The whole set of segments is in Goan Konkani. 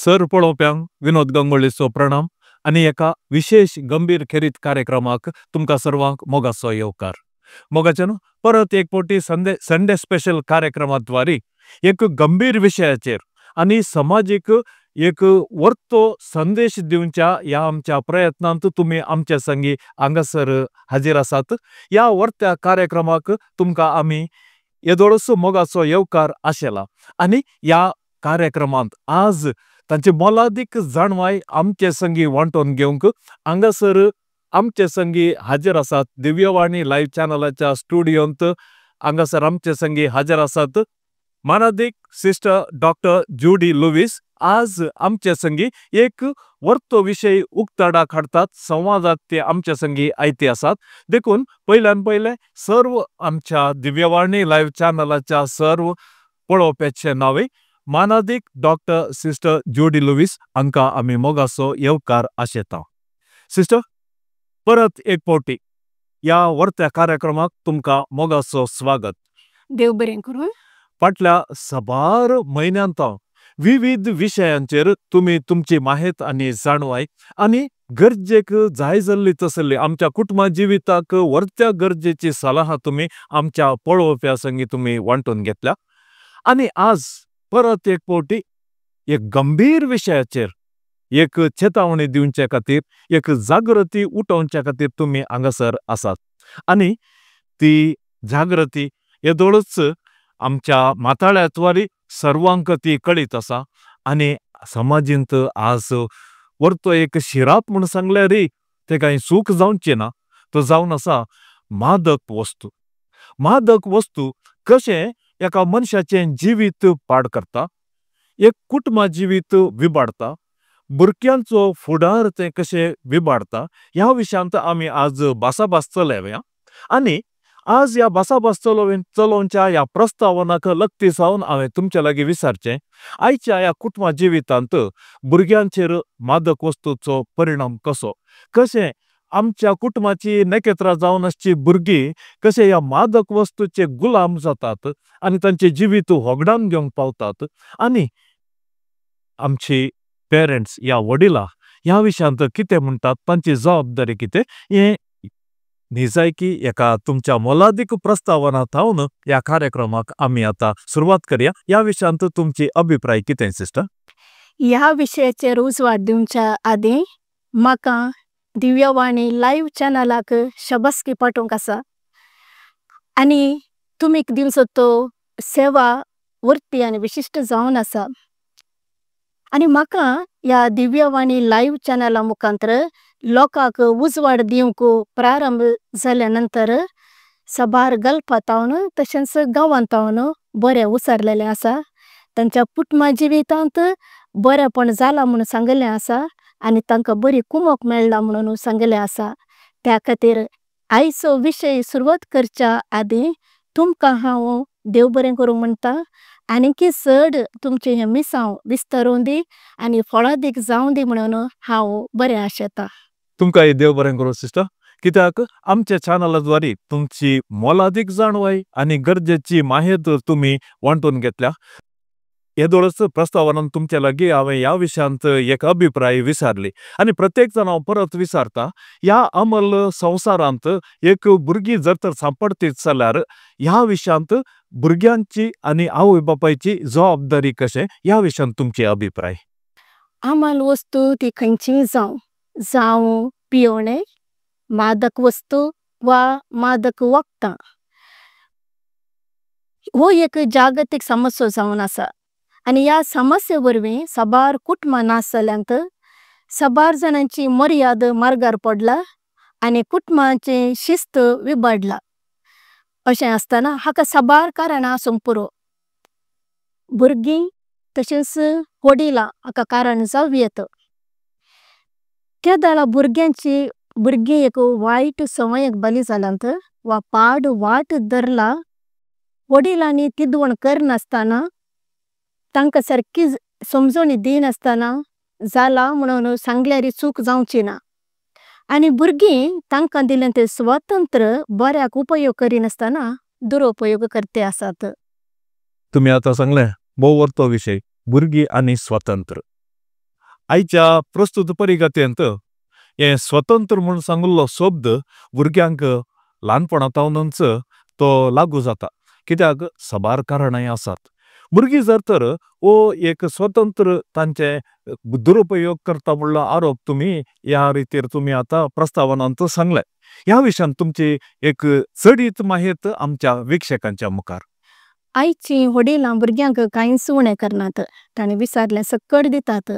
सर पळोवप्यांक विनोद गंगोळीचो प्रणाम आनी एका विशेश गंभीर खेरीत कार्यक्रमाक तुमकां सर्वांक मोगाचो येवकार। मोगाच्यानो, परत एक फावटी संडे स्पेशल कार्यक्रमाद्वारे एक गंभीर विशयाचेर आनी समाजीक एक वर्तो संदेश दिवच्या ह्या आमच्या प्रयत्नांत तुमी आमच्या संगी हांगासर हाजीर आसात। ह्या वर्त्या कार्यक्रमाक तुमकां आमी येदोळच मोगाचो येवकार आशेला आनी ह्या कार्यक्रमांत आज तांची मोलादीक जाणवाय आमचे संगी वांटोवन घेवंक हांगासर आमचे संगी हाजीर आसात। दिव्यवाणी लायव्ह चॅनलाच्या स्टुडियोंत हांगासर आमचे संगी हाजीर आसात मानादीक सिस्टर डॉक्टर ज्युडी लुवीस। आज आमचे संगी एक वर्तो विशय उक्ताडाक हाडटात, संवादाक ते आमचे संगी आयते आसात। देखून पयल्यान पयले सर्व आमच्या दिव्यवाणी लायव्ह चॅनलाच्या सर्व पळोवप्याचे नावे मानादीक डॉक्टर सिस्टर ज्युडी लुवीस हांकां आमी मोगाचो येवकार आशेता। सिस्टर, परत एक फावटी ह्या वर्त्या कार्यक्रमाक तुमकां मोगाचो स्वागत। देव बरें करूं। फाटल्या साबार म्हयन्यांत विविध विशयांचेर तुमी तुमची माहेत आनी जाणवाय आनी गरजेक जाय जाल्ली तसली आमच्या कुटुंबा जिविताक वर्त्या गरजेची सलाह तुमी आमच्या पळोवप्या संगी तुमी वांटून घेतल्या आनी आज परत एक फावटी एक गंभीर विशयाचेर एक चेतावणी दिवचे खातीर, एक जागृती उठोवच्या खातीर तुमी हांगासर आसात आनी ती जागृती येदोळच आमच्या माथाळ्याद्वारे सर्वांक ती कळीत आसा आनी समाजींत आज वर्तो एक शिराप म्हूण सांगल्यार ते कांय चूक जावची ना, तो जावन आसा मादक वस्तू। मादक वस्तू कशें एका मनशाचें जिवीत पाड करता, एक कुटुंबा जिवीत विबाडता, भुरग्यांचो फुडार तें कशें विबाडता, ह्या विशयांत आमी आज भासाभास चलया आनी आज ह्या भासाभास चलोवच्या ह्या प्रस्तावनाक लक्ती जावन हांवें तुमच्या लागीं विचारचें, आयच्या ह्या कुटुंबा जिवितांत भुरग्यांचेर मादक वस्तूचो परिणाम कसो, कशें आमच्या कुटुंबाची नखेत्रां जावन आसची भुरगीं कशें ह्या मादक वस्तूचे गुलाम जातात आनी तांचें जिवीत होगडावन घेवंक पावतात आनी आमची पेरंट्स ह्या वडिलां ह्या विशयांत कितें म्हणटात, तांची जबाबदारी कितें, हें निजायकी एका तुमच्या मोलादीक प्रस्तावना थावन ह्या कार्यक्रमाक आमी आतां सुरवात करया। ह्या विशयांत तुमची अभिप्राय कितें सिस्टर? ह्या विशयाचेर उजवाड दिवच्या आदीं म्हाका दिव्यवाणी लायव्ह चॅनलाक शाबासकी पाठोवंक आसा आनी तुमी दिवचो तो सेवा वर्ती आनी विशिश्ट जावन आसा आनी म्हाका ह्या दिव्यवाणी लायव्ह चॅनला मुखांतर लोकांक उजवाड दिवंक प्रारंभ जाल्या नंतर साबार गल्फांत तशेंच गांवांत बरें उसारलेलें आसा, तांच्या कुटुंबा जिवितांत बरेंपण जालां म्हूण सांगिल्लें आसा आनी तांकां बरी कुमोक मेळ्ळा म्हणून सांगिल्लें आसा। त्या खातीर आयचो विशय सुरवात करच्या आदीं तुमकां हांव देव बरें करूं म्हणटा आनीकी चड तुमचें हें मिसांव विस्तारून दी आनी फळादीक जावं दी म्हणून हांव बरें आशेतां। तुमकां देव बरें करूं सिस्टर, कित्याक आमच्या चॅनलाद्वारे तुमची मोलादीक जाणवाय आनी गरजेची माहिती तुमी वांटून घेतल्या। येदोळच प्रस्तावनान तुमच्या लागीं हांवें ह्या विशयांत एक अभिप्राय विचारली आनी प्रत्येक जाण हांव परत विचारता, ह्या अमल संवसारांत एक भुरगीं जर तर सांपडटीत जाल्यार ह्या विशयांत भुरग्यांची आनी आवय बापायची जबाबदारी कशें, ह्या विशयांत तुमची अभिप्राय? अमल वस्तू ती खंयचीय जावं, जावं पियोणे, मादक वस्तू वा मादक वखदां, हो एक जागतीक समस्या जावन आसा आनी ह्या समस्ये वरवीं साबार कुटुंबां नाश जाल्यांत, साबार जाणांची मर्याद मार्गार पडला आनी कुटुंबाची शिस्त विबाडला। अशें आसतना हाका साबार कारणां आसूंक पुरो, भुरगीं तशेंच वडिलां हाका कारण जावं येता। केदळा भुरग्यांची भुरगीं एक वायट संवयेक बली जाल्यांत वा पाड वाट धरला, वडिलांनी तिदवण करनासतना तांकां सारकी समजोणी दिनासतना जाला म्हणून सांगल्यार चूक जावची ना आनी भुरगीं तांकां दिलें तें स्वतंत्र बऱ्याक उपयोग करिनासतना दुरुपयोग करते आसात। तुमी आतां सांगलें भोव वर्तो विशय भुरगीं आनी स्वतंत्र। आयच्या प्रस्तुत परिगतेंत हे स्वतंत्र म्हूण सांगिल्लो शब्द भुरग्यांक ल्हानपणांतूच तो लागू जाता। कित्याक साबार कारणांय आसात। भुरगीं जर तर वो एक स्वतंत्र तांचे दुरुपयोग करता म्हणलो आरोप तुमी ह्या रितीर तुमी आतां प्रस्तावनांत सांगले। ह्या विशयान तुमची एक चडीत माहिती आमच्या वीक्षकांच्या मुखार। आयची व्हडिलां भुरग्यांक कांयच उणें करनात, तांणी विचारलें सक्कड दितात।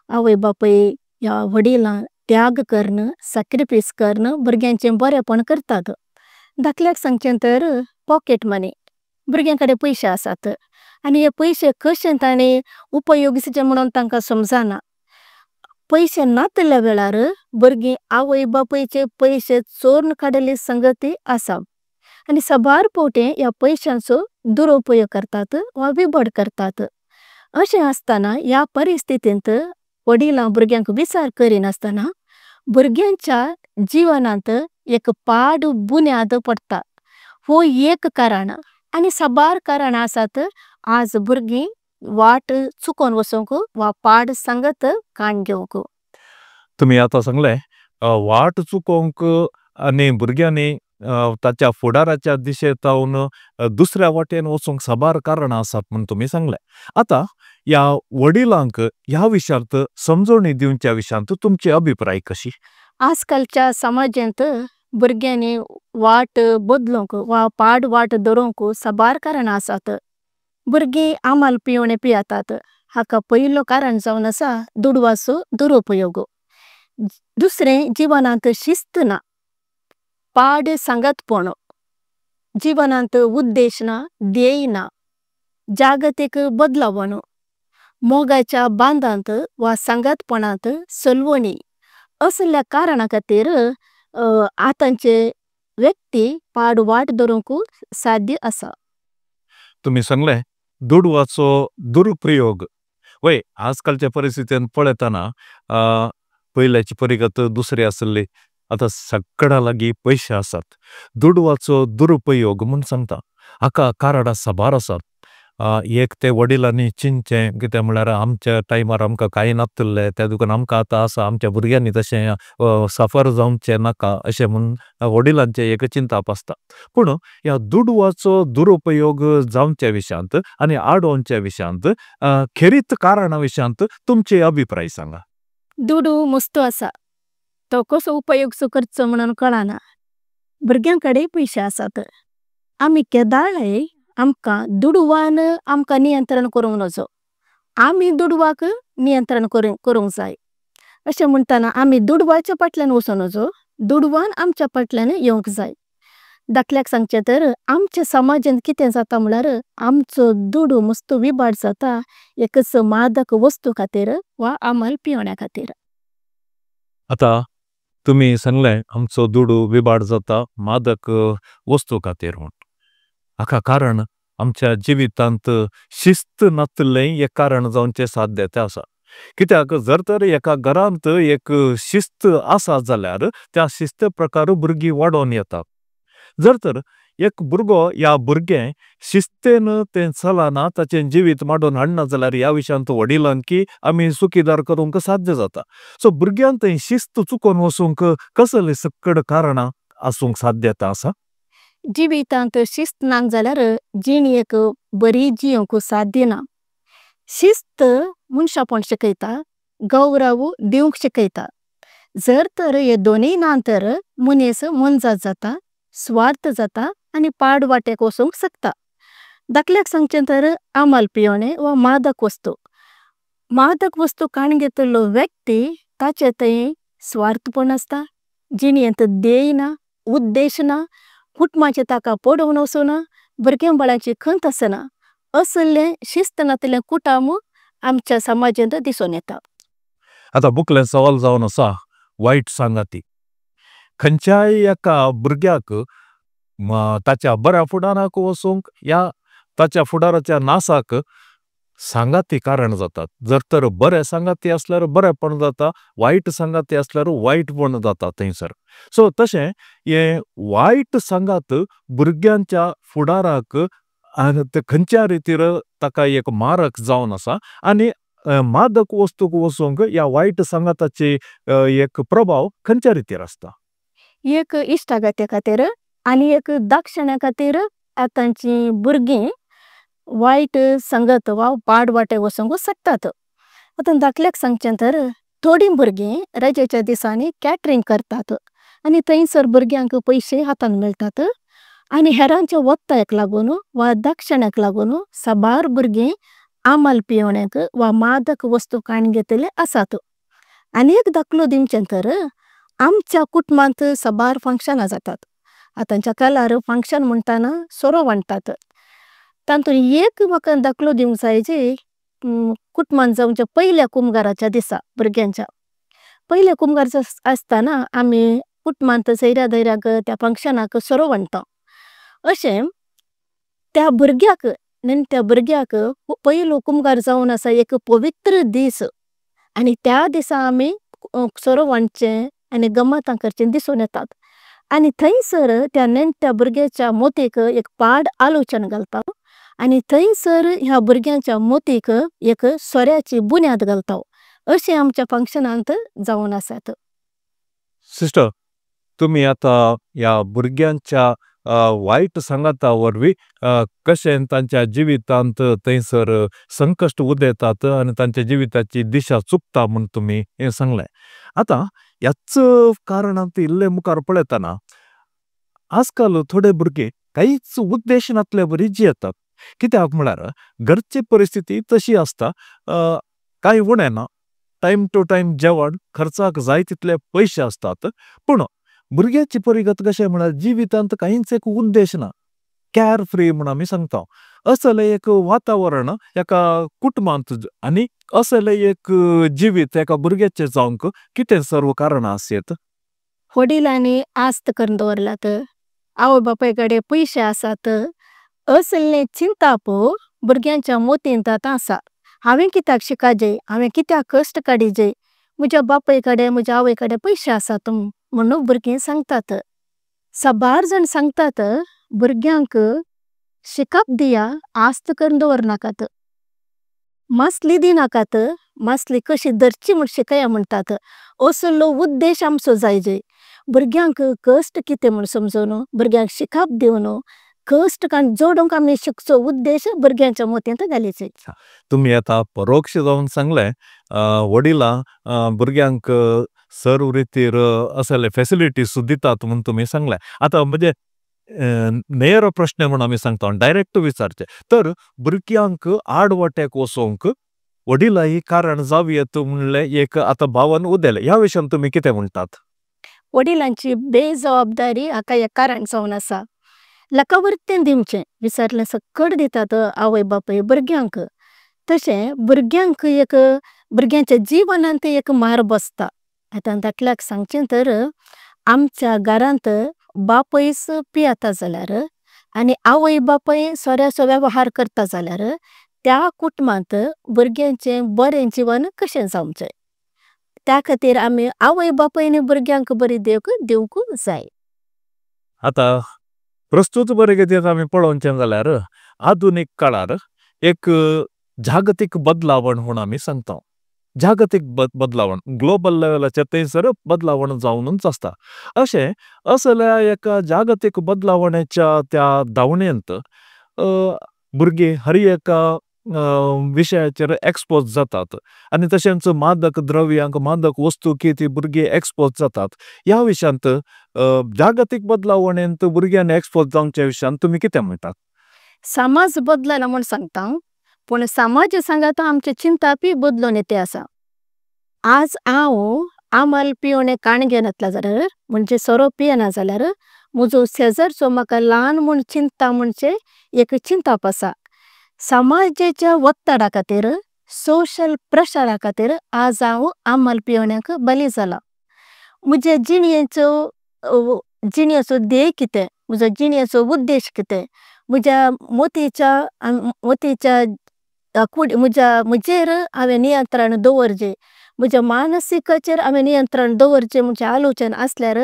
आवय बापूय ह्या व्हडिलां त्याग करून सॅक्रिफायस करून भुरग्यांचें बरेंपण करतात। धाकल्याक सांगचें तर पॉकेट मनी, भुरग्यां कडेन पयशे आसात आनी हे पयशे कशें तांणी उपयोगिचें म्हणून तांकां समजना। पयशे नातल्या वेळार भुरगीं आवय बापायचे पयशे चोरून काडली संगती आसा आनी साबार पावटी ह्या पयशांचो दुरुपयोग करतात वा विबड करतात। अशें आसतना ह्या परिस्थितींत वडिलां भुरग्यांक विचार करिनासतना भुरग्यांच्या जिवनांत एक पाड बुन्याद पडटा। हो एक कारण आनी साबार कारणां आसात आज भुरगीं वाट चुकोन वचोंक वा पाड सांगत काण घेवंक। तुमी आतां सांगलें वाट चुकोवंक आनी भुरग्यांनी ताच्या फुडाराच्या दिशेंत दुसऱ्या वाटेन वचूंक साबार कारणां आसात म्हूण तुमी सांगलें। आतां ह्या वडिलांक ह्या विशयांत समजवणी दिवच्या विशयांत तुमची अभिप्राय कशी? आजकालच्या समाजांत भुरग्यांनी वाट बदलूंक वा पाड वाट धरूंक साबार कारणां आसात। भुरगीं आमल पियोणे पियेतात हाका पयलो कारण जावन आसा दुडवाचो दुरुपयोग। दुसरें, जिवनांत शिस्त ना, पाड सांगातपण, जिवनांत उद्देश ना, ध्येय ना, जागतीक बदलावण, मोगाच्या बांदांत वा सांगातपणांत सलवणी असल्या कारणां खातीर आतांचे व्यक्ती पाड वाट धरूंक साध्य आसा। तुमी सांगलें दुडवाचो दुरुपयोग। वय आजकालच्या परिस्थितीन पळयतना पयल्याची परिगत दुसरी आसली, आतां सगळ्यां लागीं पयशे आसात। दुडवाचो दुरुपयोग म्हूण सांगता हाका कारणां साबार आसात। एक ते वडिलांनी चिंतचें कितें म्हळ्यार आमच्या टायमार आमकां कांय नातलें त्या देखून आमकां आतां आसा आमच्या भुरग्यांनी तशें सफर जावचें नाका अशें म्हूण वडिलांचें एक चिंताप आसता। पूण ह्या दुडवाचो दुरुपयोग जावच्या विशयांत आनी आडोवच्या विशयांत खेरीत कारणां विशयांत तुमचे अभिप्राय सांगा। दुडू मस्तो आसा तो कसो उपयोग सो करचो म्हणून कळना। भुरग्यां कडेन पयशे आसात, आमी केदाळाय आमकां दुडवान आमकां नियंत्रण करूंक नजो, आमी दुडवाक नियंत्रण करूंक जाय। अशें म्हणटना आमी दुडवाच्या फाटल्यान वचूंक नजो, दुडवान आमच्या फाटल्यान येवंक जाय। धाकल्याक सांगचें तर आमच्या समाजांत कितें जाता म्हळ्यार आमचो दुडू मस्तो विबाड जाता एकच मादक वस्तू खातीर वा आमल पियोण्या खातीर। आतां तुमी सांगलें आमचो दुडू विबाड जाता मादक वस्तू खातीर म्हूण, हाका कारण आमच्या जिवितांत शिस्त नातलें एक कारण जावचें साध्यता आसा। कित्याक जर तर एका घरांत एक शिस्त आसा जाल्यार त्या शिस्त प्रकार भुरगीं वाडोवन येतात। जर तर एक भुरगो या भुरगें शिस्तेन तें चलना ताचें जिवीत माडोवन हाडना जाल्यार ह्या विशयांत वडिलांकी आमी चुकीदार करूंक साध्य जाता। सो भुरग्यान थंय शिस्त चुकोवन वचूंक कसली सक्कड कारणां आसूंक साध्यता आसा? जिवितांत शिस्त ना जाल्यार जीण एक बरी जियोंक साध्य ना। शिस्त मनशापण शिकयता, गौरव दिवंक शिकयता। जर तर हे दोनूय ना तर मनीस मोनजात जाता, स्वार्थ जाता आनी पाड वाटेक वचूंक शकता। धाकल्याक सांगचें तर आमल पियोणें वा मादक वस्तू, मादक वस्तू काण घेतिल्लो व्यक्ती ताचे थंय स्वार्थपण आसता, जिणेंत ध्येय ना, उद्देश ना, कुटुंबाचें ताका पडून वचना, भुरग्यां बाळांची खंत आसना, असलें शिस्त नातलें कुटुंब आमच्या समाजांत दिसून येता। आतां मुखलें सवाल जावन आसा वायट सांगाती। खंयच्याय एका भुरग्याक ताच्या बऱ्या फुडाराक वचूंक या ताच्या फुडाराच्या नासाक सांगाती कारण जातात। जर तर बरें सांगाती आसल्यार बरेंपण जाता, वायट सांगाती आसल्यार वायटपण जाता थंयसर। सो तशें हें वायट सांगात भुरग्यांच्या फुडाराक खंयच्या रितीर ताका एक मारक जावन आसा आनी मादक वस्तूक वचोंक ह्या वायट सांगाताची एक प्रभाव खंयच्या रितीर आसता। एक इष्टागते खातीर आनी एक दक्षिणे खातीर आतांची भुरगीं वायट संगत वा पाड वाटेक वचोंक शकतात। आतां धाकल्याक सांगचें तर थोडीं भुरगीं रजेच्या दिसांनी कॅटरिंग करतात आनी थंयसर भुरग्यांक पयशे हातांत मेळटात आनी हेरांच्या ओत्तायेक लागून वा दक्षिणेक लागून साबार भुरगीं आमल पियोणेक वा मादक वस्तू काण घेतिल्ले आसात। आनी एक दाखलो दिवचें तर आमच्या कुटुंबांत साबार फंक्शनां जातात, आतांच्या काळार फंक्शन म्हणटना सोरो वांटात, तातूंत एक म्हाका दाखलो दिवंक जाय जी कुटुंबांत जावच्या पयल्या कुमगाराच्या दिसा भुरग्यांच्या पयल्या कुमगार आसताना आमी कुटुंबांत सोयऱ्या धोयऱ्यांक त्या फंक्शनाक सोरो वांटा, अशें त्या भुरग्याक नेण्ट्या भुरग्याक पयलो कुमगार जावन आसा एक पवित्र दीस आनी त्या दिसा आमी सोरो वांटचे आनी गम्मतां करची दिसून येतात आनी थंयसर त्या नेण्ट्या भुरग्याच्या मतीक एक पाड आलोचन घालता आनी थंयसर ह्या भुरग्यांच्या मतीक एक सोऱ्याची बुन्याद घालता, अशें आमच्या फंक्शनांत जावन आसात। सिस्टर, तुमी आतां ह्या भुरग्यांच्या वायट सांगाता वरवीं कशें तांच्या जिवितांत थंयसर संकश्ट उदयतात आनी तांच्या जिविताची दिशा चुकता म्हूण तुमी हें सांगलें। आतां ह्याच कारणांत इल्लें मुखार पळयतना आजकाल थोडे भुरगे कांयच उद्देश नातले बरी जियेतात। कित्याक म्हळ्यार घरची परिस्थिती तशी आसता, कांय उणें ना, टायम टू टायम जेवण, खर्चाक जाय तितले पयशे आसतात, पूण भुरग्याची परिगत कशें म्हळ्यार जिवितांत कांयच एक उद्देश ना, कॅर फ्री म्हूण आमी सांगता, असलें एक वातावरण एका कुटुंबांत आनी असलें एक जिवीत एका भुरग्याचें जावंक कितें सर्व कारणां आसयेत। वडिलांनी आस्त करून दवरल्यात, आवय बापाय कडेन पयशे आसात असलें चिंतप भुरग्यांच्या मतींत आतां आसा, हांवें कित्याक शिकाजे, हांवें कित्याक कश्ट काडिजे, म्हज्या बापाय कडेन म्हज्या आवय कडेन पयशे आसात म्हणून भुरगीं सांगतात। साबार जाण सांगतात भुरग्यांक शिकप दिया आस्त करून दवरनाकात, मासली दिनाकात, मासली कशी धरची म्हूण शिकया म्हणटात, असलो उद्देश आमचो जायजे, भुरग्यांक कश्ट कितें म्हूण समजून भुरग्यांक शिकप दिवन कश्ट जोडूंक आमी शिकचो उद्देश भुरग्यांच्या मतींत घालीचे। तुमी आतां परोक्ष जावन सांगलें वडिलां भुरग्यांक सर्व रितीर असले फेसिलिटीज दितात म्हूण तुमी सांगलें। आतां म्हणजे नेर प्रश्न म्हूण आमी सांगता, डायरेक्ट विचारचें तर भुरग्यांक आड वाटेक वचोंक वडिलां ही कारण जावयेत म्हणलें एक आतां भावन उदेलें, ह्या विशयान तुमी कितें म्हणटात? वडिलांची बेजबाबदारी हाका एक कारण जावन आसा, लोकां दिवचें विचारलें सकट दितात आवय बापूय भुरग्यांक, तशें भुरग्यांक एक भुरग्यांच्या जिवनांत एक मार बसता। आतां धाकल्याक सांगचें तर आमच्या घरांत बापूयच पियेता जाल्यार आनी आवय बापूय सोऱ्याचो वेवहार करता जाल्यार त्या कुटुंबांत भुरग्यांचें बरें जिवन कशें जावचें, त्या खातीर आमी आवय बापायन भुरग्यांक बरी देख दिवंक जाय। आतां प्रस्तुत परिगतींत आमी पळोवचें जाल्यार आधुनीक काळार एक जागतीक बदलावण म्हूण आमी सांगता, जागतीक बदलावण ग्लोबल लेवलाचेर थंयसर बदलावण जावनूच आसता, अशें असल्या एका जागतीक बदलावणेच्या त्या धांवणेंत भुरगीं हर एका विशयाचेर एक्सपोज जातात आनी तशेंच मादक द्रव्यांक मादक वस्तूक ती भुरगीं एक्सपोज जातात। ह्या विशयांत जागतीक बदलावणेंत भुरग्यांनी एक्सपोज जावच्या विशयांत तुमी कितें म्हणटात? समाज बदलना म्हूण सांगता पूण समाज सांगाता आमचें चिंतपय बदलून येत आसा। आज हांव आमल पियोणें काण घेनातलें जाल्यार म्हणजे सोरो पियेना जाल्यार म्हजो शेजारचो म्हाका ल्हान म्हूण चिंतता म्हणचें एक चिंतप आसा। समाजाच्या ओत्तडा खातीर सोशल प्रेशरा खातीर आज हांव आमल पियोण्याक बली जाला। म्हजे जिणेचो जिणेचो ध्येय कितें, म्हजो जिणेचो उद्देश कितें, म्हज्या मतीच्या मतीच्या म्हज्या म्हजेर हांवें नियंत्रण दवरचें, म्हज्या मानसीकाचेर हांवें नियंत्रण दवरचें म्हणचें आलोचन आसल्यार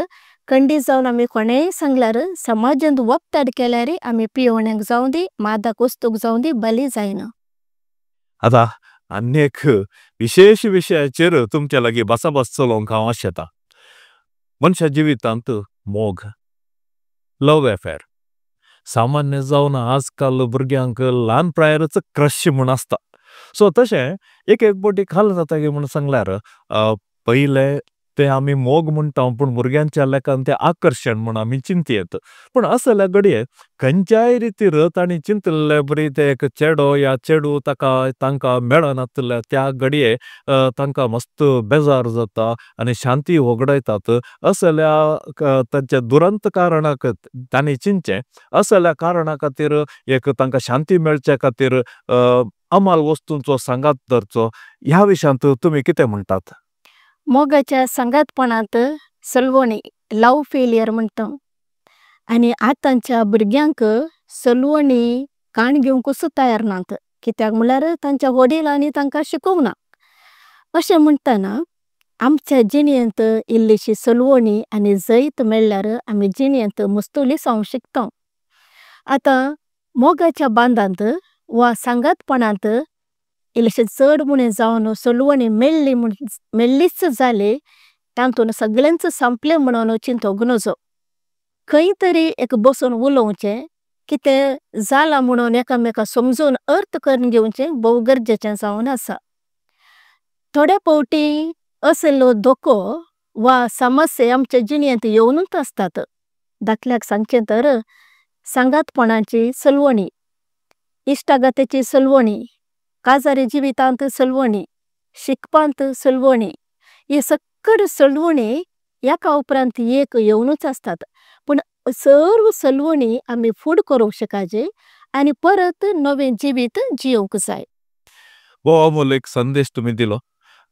खंडीत जावन आमी कोणेंय सांगल्यार समाजांत ओत्तड केल्यार आमी पियोण्याक जावंदी मादक वस्तूक जावंदी बली जायना। आतां आनी एक विशेश विशयाचेर तुमच्या लागी भासाभास चलोवंक हांव आशेता। मनशा जिवितांत मोग, लव्ह अफेयर सामान्य जावन आजकाल भुरग्यांक ल्हान प्रायेरच क्रश म्हूण आसता। सो तशें एक एक पावटी काल जाता कांय म्हूण सांगल्यार पयले ते आमी मोग म्हुणटा पूण भुरग्यांच्या लेखान तें आकर्शण म्हूण आमी चिंतयेत। पूण असल्या घडये खंयच्याय रितीर तांणी चिंतिल्ले बरी ते एक चेडो या चेडूं ताका तांकां मेळनातल्ले त्या घडये तांकां मस्त बेजार जाता आनी शांती होगडायतात। असल्या तांच्या दुरंत कारणाक तांणी चिंतचे असल्या कारणा खातीर एक तांकां शांती मेळच्या खातीर अमाल वस्तूंचो सांगात धरचो ह्या विशयांत तुमी कितें म्हणटात? मोगाच्या सांगातपणांत सलवणी लव्ह फेल्युअर म्हणटा आनी आतांच्या भुरग्यांक सलवणी कान घेवंकूच तयार नात कित्याक म्हळ्यार तांच्या वडिलांनी तांकां शिकोवंक ना। अशें म्हणटना आमच्या जिणेंत इल्लीशी सलवणी आनी जैत मेळ्ळ्यार आमी जिणेंत मस्त लिसांव शिकता। आतां मोगाच्या बांदांत वा सांगातपणांत इल्लेशे चड उणें जावन सलवणी मेळ्ळी म्हूण मेळ्ळीच जाली तातूंत सगळेंच सोंपलें म्हणून चिंतूंक नजो। खंय तरी एक बसून उलोवचें कितें जालां म्हणून एकामेकांक समजून अर्थ करून घेवचें भोव गरजेचें जावन आसा। थोडे पावटी असलो धोको वा समस्या आमच्या जिणेंत येवनूच आसतात। दाखल्याक सांगचें तर सांगातपणाची सलवणी, इश्टागतीची सलवणी, काजारी जिवितांत सलवणी, शिकपांत सलवणी, हे सक्कड सलवणी एका उपरांत एक येवनूच आसतात पूण सर्व सलवणी आमी फुडें करूंक शकाजे आनी परत नवें जिवीत जियोंक जाय। हो अमूल एक संदेश तुमी दिलो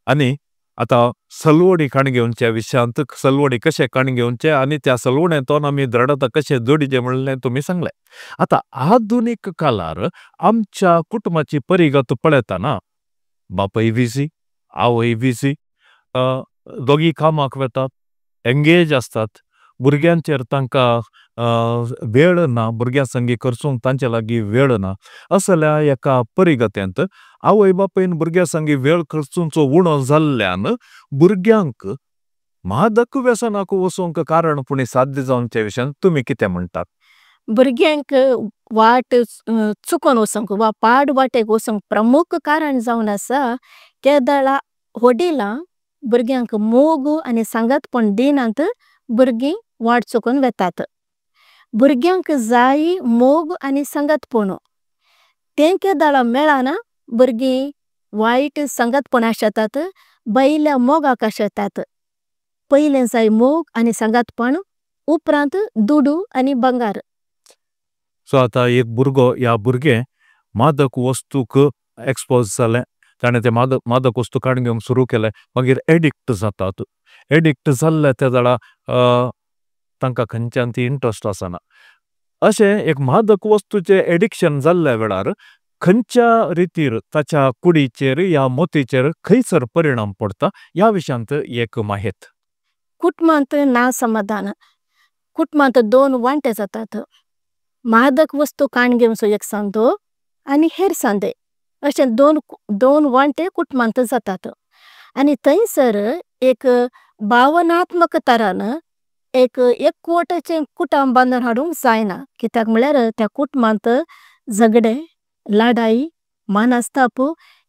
आनी आतां सलवणी काण घेवच्या विशयांत सलवणी कशें काण घेवचे आनी त्या सलवणेंतल्यान आमी द्रढता कशें जोडीचें म्हणलें तुमी सांगलें। आतां आधुनीक काळार आमच्या कुटुंबाची परिगत पळयतना बापूय बिजी आवय बिजी, दोगी कामाक वेतात, एंगेज आसतात, भुरग्यांचेर तांकां वेळ ना, भुरग्यां संगी खर्चूंक तांचे लागीं वेळ ना। असल्या एका परिगतेंत आवय बापूयन भुरग्यां संगी वेळ खर्चुचो उणो जाल्ल्यान भुरग्यांक मादक व्यसनाक वचोंक कारण पुणी साध्य जावचे विशयान तुमी कितें म्हणटात? भुरग्यांक वाट चुकोन वचोंक वा पाड वाटेक वचोंक प्रमुख कारण जावन आसा केदळां व्हडिलां भुरग्यांक मोग आनी सांगातपण दिनात भुरगीं वाट चुकोन वेतात। भुरग्यांक जाय मोग आनी सांगातपण तें केदळां मेळना भुरगीं वायट सांगातपण आशेतात, भायल्या मोगाक आशेतात। पयलें जाय मोग आनी सांगातपण उपरांत दुडू आनी भांगर। सो आतां एक भुरगो या भुरगें मादक वस्तूक एक्सपोज जालें ताणें तें मादक वस्तू काडून घेवंक सुरू केलें मागीर एडिक्ट जातात, एडिक्ट जाल्ले ते जाणा तांकां खंयच्यान ती इंट्रस्ट आसना। अशें एक मादक वस्तूचें एडिक्शन जाल्ल्या वेळार खंयच्या रितीर ताच्या कुडीचेर या मतीचेर खंयसर परिणाम पडटा ह्या विशयांत एक माहेत। कुटुंबांत ना समाधान, कुटुंबांत दोन वांटे जातात, मादक वस्तू काण घेवचो एक सांदो आनी हेर सांदे अशें दोन दोन वांटे कुटुंबांत जातात आनी थंयसर एक भावनात्मक तरान एक एकवटाचें कुटुंब बांदून हाडूंक जायना कित्याक म्हळ्यार त्या कुटुंबांत झगडें, लडाई, मनस्ताप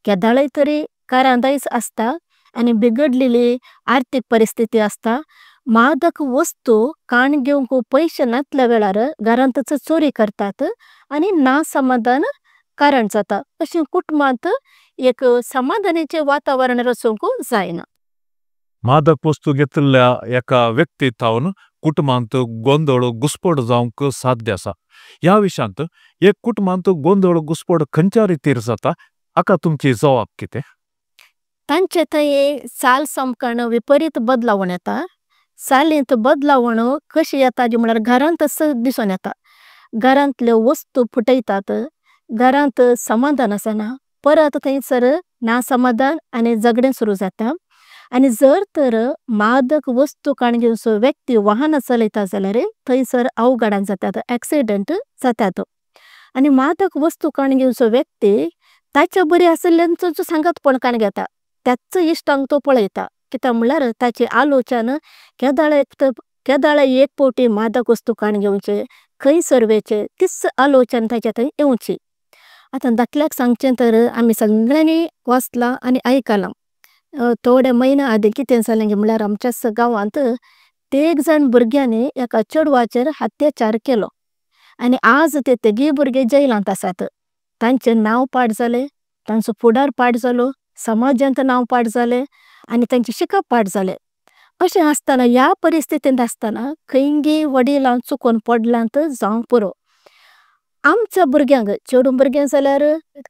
केदळाय तरी कारांदायच आसता आनी बिगडलेली आर्थीक परिस्थिती आसता। मादक वस्तू काण घेवंक पयशे नातल्या वेळार घरांतच चोरी करतात आनी ना समाधान कारण जाता अशें कुटुंबांत एक समाधानाचें वातावरण रचोवंक जायना। मादक वस्तू घेतिल्ल्या एका व्यक्ती थावन कुटुंबांत गोंदळ घुस्पड जावंक साध्य आसा। ह्या विशयांत एक कुटुंबांत गोंदळ घुस्पड खंयच्या रितीर जाता हाका तुमची जवाब कितें? तांचे थंय चाल सामकान विपरीत बदलावण येता, चालींत बदलावण कशी येता जी म्हळ्यार घरांतच दिसून येता। घरांतल्यो वस्तू फुटयतात, घरांत समाधान आसना, परत थंयसर ना समाधान आनी झगडें सुरू जाता आनी जर तर मादक वस्तू काण घेवचो व्यक्ती वाहनां चलयता जाल्यार थंयसर अवघडां जातात, एक्सिडंट जातात आनी मादक वस्तू काण घेवचो व्यक्ती। ताच्या बरी आशिल्ल्यांचो सांगातपण काण घेता, त्याच इश्टांक तो पळयता। कित्याक म्हणल्यार ताची आलोचना केदाळे केदाळे एक फावटी मादक वस्तू काण घेवचे, खंयसर वचें तीच आलोचना ताच्या थंय येवची। आतां धाकल्याक सांगचें तर आमी सगळ्यांनी वाचलां आनी आयकलां, थोडे म्हयन्या आदीं कितें जालें म्हणल्यार आमच्याच गांवांत तेग जाण भुरग्यांनी एका चेडवाचेर अत्याचार केलो आनी आज ते तेगीय भुरगे जेलांत आसात। तांचें नांव पाड जालें, तांचो फुडार पाड जालो, समाजांत नांव पाड जालें आनी तांचें शिकप पाड जालें। अशें आसतना ह्या परिस्थितींत आसतना खंयगी वडिलां चुकोन पडल्यांत जावंक पुरो। आमच्या भुरग्यांक चेडूं भुरगें जाल्यार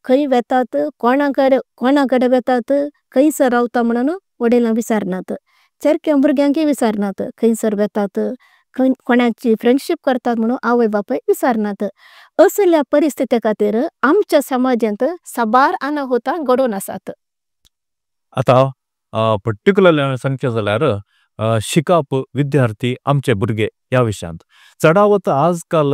खंय वेतात, कोणा कडेन कोणा कडेन वेतात, खंयसर रावता म्हणून वडिलां विचारनात, चेरक्या भुरग्यांकय विचारनात, खंयसर वेतात, खंय कोणाची फ्रेंडशीप करतात म्हणून आवय बापूय विचारनात। असल्या परिस्थिती खातीर आमच्या समाजांत साबार अनाहुतां घडोवन आसात। आतां पर्टिक्युलरली हांवें सांगचें जाल्यार शिकप विद्यार्थी आमचे भुरगे ह्या विशयांत चडावत आजकाल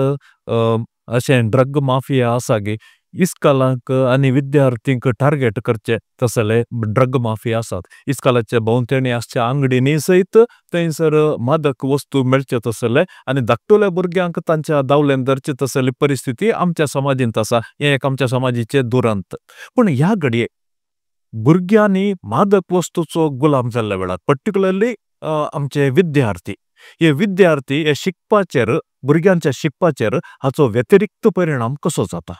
अशें ड्रग माफिया आसा गे इस्कालांक आनी विद्यार्थींक टार्गेट करचे तसले ड्रग माफिया आसात। इस्कालाचे भोंवतणी आसच्या आंगडींनी सयत थंयसर मादक वस्तू मेळचे तसले आनी धाकटुल्या भुरग्यांक तांच्या दावलेन धरचे तसली परिस्थिती आमच्या समाजींत आसा। हें एक आमच्या समाजीचें दुरंत। पूण ह्या घडये भुरग्यांनी मादक वस्तूचो गुलाम जाल्ल्या वेळार पर्टिक्युलरली आमचे विद्यार्थी, हे विद्यार्थी हे शिकपाचेर, भुरग्यांच्या शिकपाचेर हाचो व्यतिरिक्त परिणाम कसो जाता?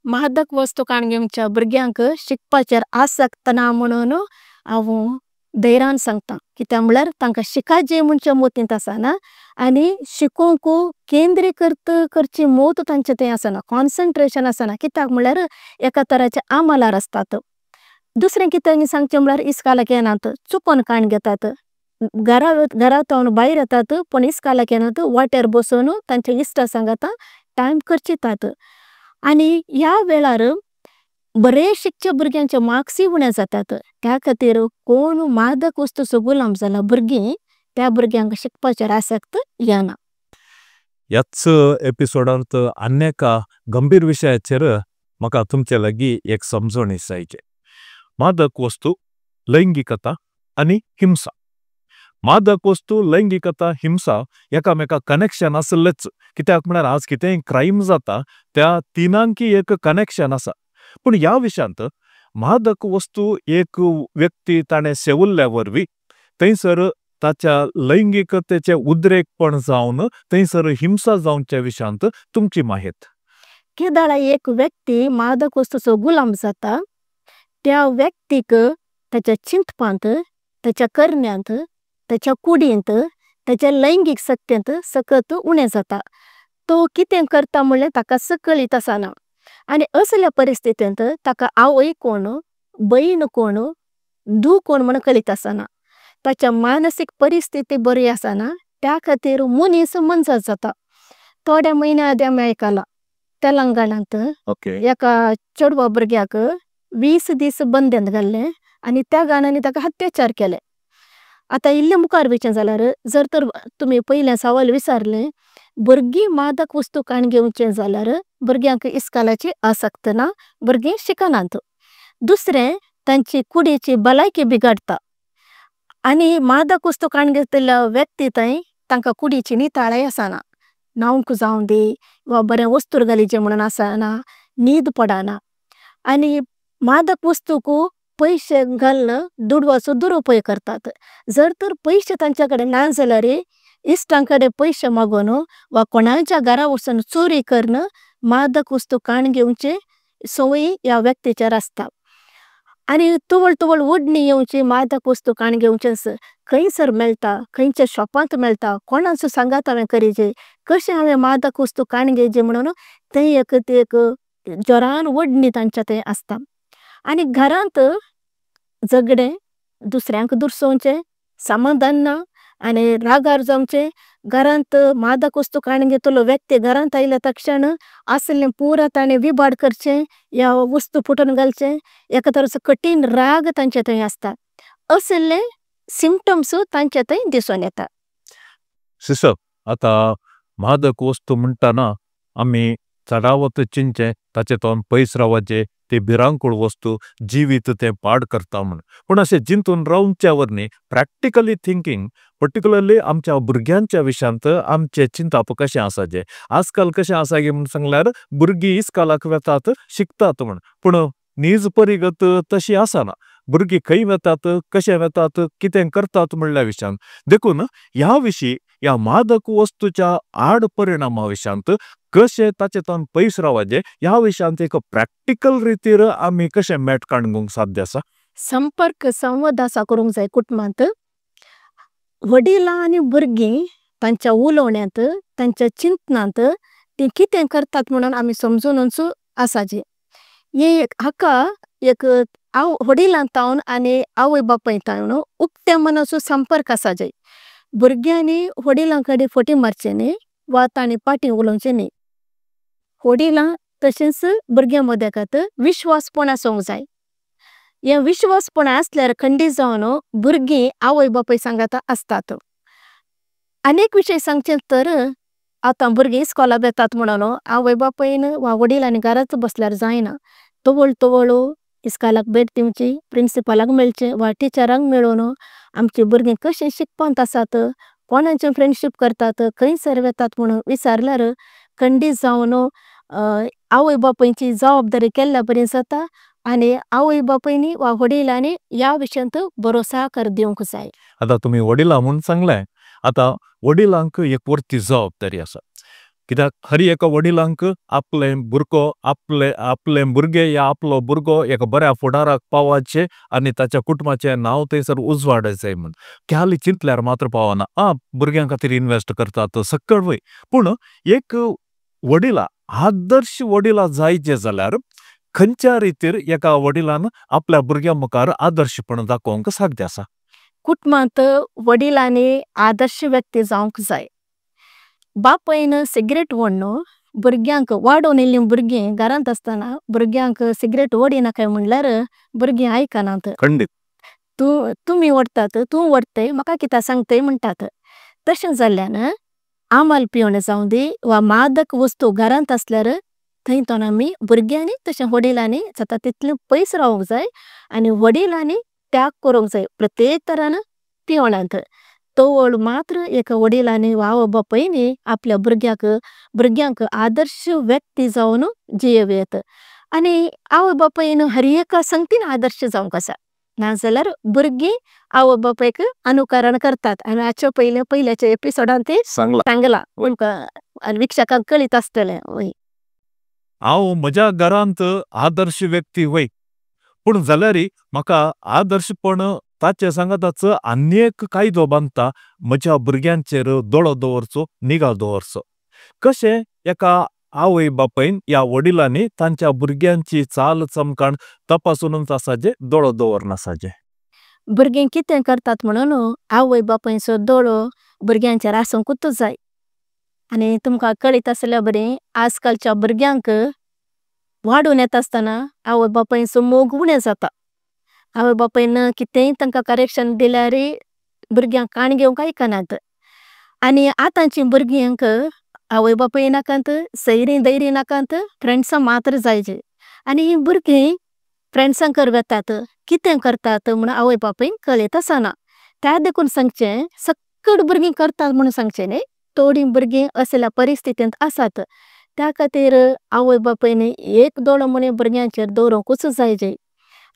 मादक वस्तू काण घेवच्या भुरग्यांक शिकपाचेर आसक्त ना म्हणून हांव धैर्यान सांगता, कित्याक म्हळ्यार तांकां शिकाचें म्हणचें मतींत आसना आनी शिकोवंक केंद्रीकृत करची मोत तांचे थंय आसना, कॉन्सन्ट्रेशन आसना, कित्याक म्हळ्यार एका तराचे आमलार आसतात। दुसरें कितें सांगचें म्हळ्यार इस्कालाक येनात, चुकोन काण घेतात, घरा घरा सावन भायर येतात पूण इस्कालाक येनात, वाटेर बसून तांच्या इश्टा सांगाता टायम खर्चितात आनी ह्या वेळार बरें शिकच्या भुरग्यांचे मार्क्सूय उणें जातात। त्या खातीर कोण मादक वस्तूचो गुलाम जाला भुरगीं त्या भुरग्यांक शिकपाचेर आसक्त येना। ह्याच एपिसोडांत आनी एका गंभीर विशयाचेर म्हाका तुमचे लागीं एक समजणी जायचे। मादक वस्तू, लैंगिकता आनी हिंसा। मादक वस्तू, लैंगिकता, हिंसा एकामेका कनेक्शन आसलेच, कित्याक म्हळ्यार आज कितेंय क्रायम जाता त्या तिनांकी एक कनेक्शन आसा। पूण ह्या विशयांत मादक वस्तू एक व्यक्ती ताणें सेवल्ल्या वरवीं थंयसर ताच्या लैंगिकतेचें उद्रेकपण जावन थंयसर हिंसा जावच्या विशयांत तुमची माहेत। केदाळा एक व्यक्ती मादक वस्तूचो गुलाम जाता त्या व्यक्तीक ताच्या चिंतपांत, ताच्या करण्यांत, ताच्या कुडींत, ताच्या लैंगीक सक्तेंत सकत उणें जाता। तो कितें करता म्हणलें ताका कळीत आसना आनी असल्या परिस्थितींत ताका आवय कोण, भयण कोण, धूव कोण म्हण कळीत आसना। ताच्या मानसीक परिस्थिती बरी आसना, त्या खातीर मनीस मनजात जाता। थोड्या म्हयन्या आदीं आमी आयकलां तेलंगणांत एका चेडवा भुरग्याक 20 दीस बंद्यांत घाल्लें आनी त्या गाणांनी ताका अत्याचार केले। आतां इल्लें मुखार वयचें जाल्यार जर तर तुमी पयलें सवाल विचारलें भुरगीं मादक वस्तू काण घेवचें जाल्यार भुरग्यांक इस्कालाची आसक्त ना, भुरगीं शिकनात। दुसरें तांची कुडीची भलायकी बिगाडटा आनी मादक वस्तू काण घेतिल्ल्या व्यक्ती थंय तांकां कुडीची नितळाय आसना, न्हावंक जावं दी वा बरें वस्तूर घालीचें म्हणून आसना, न्हीद पडना आनी मादक वस्तूक पयशे घालून दुडवाचो दुरुपयोग करतात। जर तर पयशे तांच्या कडेन ना जाल्यार इश्टां कडेन पयशे मागून वा कोणाच्या घरा वचून चोरी करून मादक वस्तू काण घेवचे संवय ह्या व्यक्तीचेर आसता। आनी तवळ तवळ ओडणी येवची मादक वस्तू काण घेवचेच, खंयसर मेळटा, खंयच्या शॉपांत मेळटा, कोणाचो सांगात हांवें करीजे, कशें हांवें मादक वस्तू काण घेवचे म्हणून थंय एक ती एक जोरान ओडणी तांच्या थंय आसता। आनी घरांत झगडें, दुसऱ्यांक दुरसोवचें, समाधान ना आनी रागार जावचें, घरांत मादक वस्तू काण घेतलो व्यक्ती घरांत आयल्या तक्षण आसलें पुरा ताणें विबाड करचें या वस्तू फुटोवन घालचें, एका तरेचो कठीण राग तांचे थंय आसता। असले सिमटम्स तांचे थंय दिसून येता। सिस्टर, आतां मादक वस्तू म्हणटना आमी चडावत चिंचे ताचे तोन पैस रावाचे, ती भिरांकूळ वस्तु जीवित ते पाड करता म्हण। पण अशे जिंतून रावच्या वर्णी प्रॅक्टिकली थिंकिंग पर्टिक्युलरली आमच्या बुर्ग्यांच्या विशांत आमचे चिंताप कशें आसाचे। आजकाल कशें आसा म्हण सांगल्यार बुर्गी इस्कालाक वेतात शिकतात म्हण, पण नीज परिगत तशी आसाना, बुर्गी खंय वेतात कशें वेतात कितें करतात म्हणल्या विशांत। देखून ह्या विशीं ह्या मादक वस्तूच्या आड परिणामा विशांत कशें ताचे तोन पैस रावाचे ह्या विशांत एक प्रॅक्टिकल रितीर आमी कशें मेट काडूंक साध्य आसा। संपर्क संवाद आसा करूंक जाय कुटुंबांत, वडिलां आनी भुरगीं तांच्या उलोवण्यांत तांच्या चिंतनांत ती कितें करतात म्हणून आमी समजुनूच आसाचे। हाका एक वडिलां तावन आनी आवय बापाय तावन उक्त्या मनाचो संपर्क आसा जाय। भुरग्यांनी वडिलां कडेन फटी मारचे न्ही वा ताणी पाटी उलोवचे न्ही, वडिलां तशेंच भुरग्यां मदेकात विश्वासपण आसूंक जाय, हें विश्वासपण आसल्यार खंडीत जावन भुरगीं आवय बापाय सांगाता आसतात। आनी एक विशय सांगचें तर आतां भुरगीं इस्कॉलाक वेतात म्हणून आवय बापायन वा वडिलांनी घराच बसल्यार जायना, तवळ तवळ इस्कॉलाक भेट दिवची, प्रिंसिपलाक मेळचें वा टिचरांक मेळून आमची भुरगीं कशीं शिकपांत आसात, कोणाचें फ्रेंडशीप करतात, खंयसर वेतात म्हणून विचारल्यार खंडीत जावन आवय बापायची जबाबदारी केल्ल्या बरी जाता आनी आवय बापायनी वा वडिलांनी ह्या विशयांत बरो सहकार दिवंक जाय। आतां तुमी वडिलां म्हूण सांगलें, आतां वडिलांक एक व्हडली जबाबदारी आसा, कित्याक हर एका वडिलांक आपले भुरगो आपले आपले भुरगे या आपलो भुरगो एका बऱ्या फुडाराक पावाचे आनी ताच्या कुटुंबाचें नांव थंयसर उजवाड जाय म्हूण खाली चिंतल्यार मात्र पावना। आं भुरग्यां खातीर इनवेस्ट करतात सक्कड वय, पूण एक वडिला आदर्श वडिला जायचे जाल्यार खंयच्या रितीर एका वडिलान आपल्या भुरग्यां मुखार आदर्शपण दाखोवंक साध्य आसा। कुटुंबांत वडिलांनी आदर्श व्यक्ती जावंक जाय। बापायन सिगरेट ओडन भुरग्यांक वाडोवन येयल्लीं भुरगीं घरांत आसतना भुरग्यांक सिगरेट ओडिनाकाय म्हणल्यार भुरगीं आयकनात। खंडीत तूं तुमी ओडटात तूं ओडटाय म्हाका कित्याक सांगताय म्हणटात। तशें जाल्ल्यान आमाल पिवण जावं दी वा मादक वस्तू घरांत आसल्यार थंय तो आमी भुरग्यांनी तशें वडिलांनी जाता तितलें पयस रावंक जाय आनी वडिलांनी त्याग करूंक जाय प्रत्येक तरान पिवणांत। तवळ मात्र एका वडिलांनी वा आवय बापायनी आपल्या भुरग्याक भुरग्यांक आदर्श व्यक्ती जावन जियेवं येता आनी आवय बापायन हर एका संगतीन आदर्श जावंक आसा, नाजाल्यार भुरगीं आवय बापायक अनुकरण करतात आनी हाचे पयले पयल्याच्या एपिसोडान ती सांगलां सांगलां आनी विक्षकांक कळीत आसतलें वय। हांव म्हज्या घरांत आदर्श व्यक्ती वय, पूण जाल्यार म्हाका आदर्शपण ताचे सांगाताच आनी एक कायदो बांदता म्हज्या भुरग्यांचेर दोळो दवरचो, निगा दवरचो। कशें एका आवय बापायन ह्या वडिलांनी तांच्या भुरग्यांची चाल चमकाण तपासूनच आसाचे, दोळो दवरून आसाचे। भुरगीं कितें करतात म्हणून आवय बापायचो दोळो भुरग्यांचेर आसूंकूच जाय। आनी तुमकां कळीत आसल्या बरी आजकालच्या भुरग्यांक वाडून येता आसतना आवय बापायचो मोग उणें जाता, आवय बापायन कितेंय तांकां करेक्शन दिल्यार भुरग्यांक कान घेवंक आयकनात। आनी आतांची भुरग्यांक आवय बापाय नाकात, सयरीं धैरीं नाकात, फ्रेंड्सां मात्र जाय जे आनी हीं भुरगीं फ्रेंड्सां वेतात कितें करतात म्हूण आवय बापायक कळीत आसना। त्या देखून सांगचें सक्कड भुरगीं करतात म्हूण सांगचें न्ही, थोडीं भुरगीं असल्या परिस्थितींत आसात, त्या खातीर आवय बापायन एक दोळो म्हूण भुरग्यांचेर दवरुंकूच जाय जे।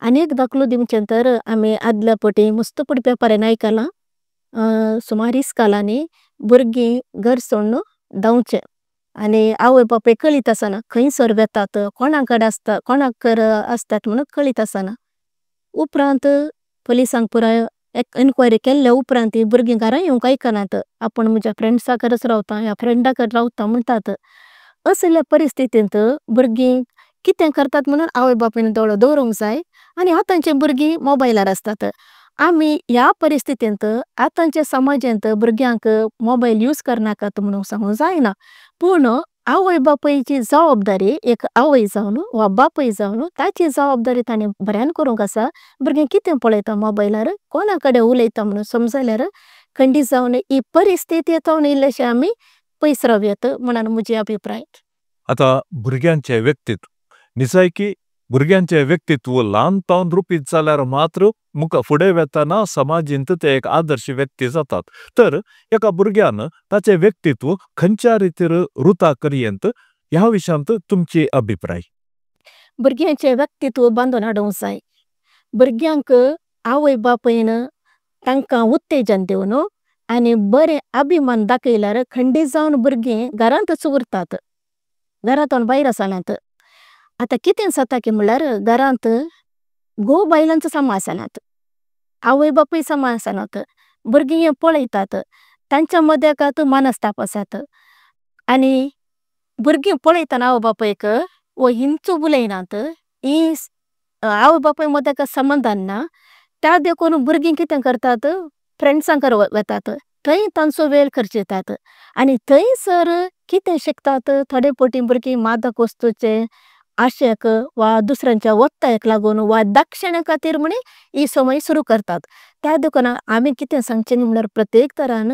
आनी एक दाखलो दिवचें तर आमी आदल्या फावटी मस्त पेपरान आयकलां सुमार इस्कॉलांनी भुरगीं घर सोडून धांवचें आनी आवय बापायक कळीत आसना खंयसर वेतात कोणा कडेन आसता कोणाक आसतात म्हूण कळीत आसना। उपरांत पुलिसांक पुराय इनक्वायरी केल्ल्या उपरांत तीं भुरगीं घरा येवंक आयकनात, आपूण म्हज्या फ्रेंड्सा कडेच रावता ह्या फ्रेंडा कडेन रावता म्हणटात। असल्या परिस्थितींत भुरगीं कितें करतात म्हणून आवय बापायन दोळो दवरूंक जाय आनी आतांची भुरगीं मोबायलार आसतात। आमी ह्या परिस्थितींत आतांच्या समाजांत भुरग्यांक मोबायल यूज करनाकात म्हणून सांगूंक जायना, पूण आवय बापायची जबाबदारी एक आवय जावन वा बापूय जावन ताची जबाबदारी तांणी बऱ्यान करूंक आसा। भुरगीं कितें पळयता मोबायलार, कोणा कडेन उलयता म्हणून समजल्यार खंडीत जावन ही परिस्थिती जावन इल्लेशे आमी पयस रावं येता म्हणून म्हजी अभिप्राय। आता भुरग्यांचे व्यक्तित्व निजायकी भुरग्यांचे व्यक्तित्व ल्हान तावन रुपीत जाल्यार मात्र मुखार फुडें वेताना समाजींत ते एक आदर्श व्यक्ती जातात। तर एका भुरग्यान ताचे व्यक्तित्व खंयच्या रितीर रुता करयेंत ह्या विशयांत तुमची अभिप्राय। भुरग्यांचे व्यक्तित्व बांदून हाडूंक जाय। भुरग्यांक आवय बापायन तांकां उत्तेजन दिवन आनी बरें अभिमान दाखयल्यार खंडीत जावन भुरगीं घरांतच उरतात, घरांतावन भायर वचनात। आतां कितें जाता की म्हळ्यार घरांत घोव बायलांचो समा आसनात, आवय बापूय समा आसनात, भुरगीं हें पळयतात, तांच्या मदेकात मनस्ताप आसात आनी भुरगीं पळयतना आवय बापायक वो हिंच उलयनात ही आवय बापाय मदेकात समाधान ना त्या देखून भुरगीं कितें करतात फ्रेंड्सां कडेन वतात, थंय तांचो वेळ खर्चितात आनी थंयसर कितें शिकतात थोडे पावटी भुरगीं मादक वस्तूचे आशेक वा दुसऱ्यांच्या ओत्तायेक लागून वा दाक्षिण्या खातीर म्हणी ही संवय सुरू करतात। त्या देखून आमी कितें सांगचें म्हणल्यार प्रत्येक तरान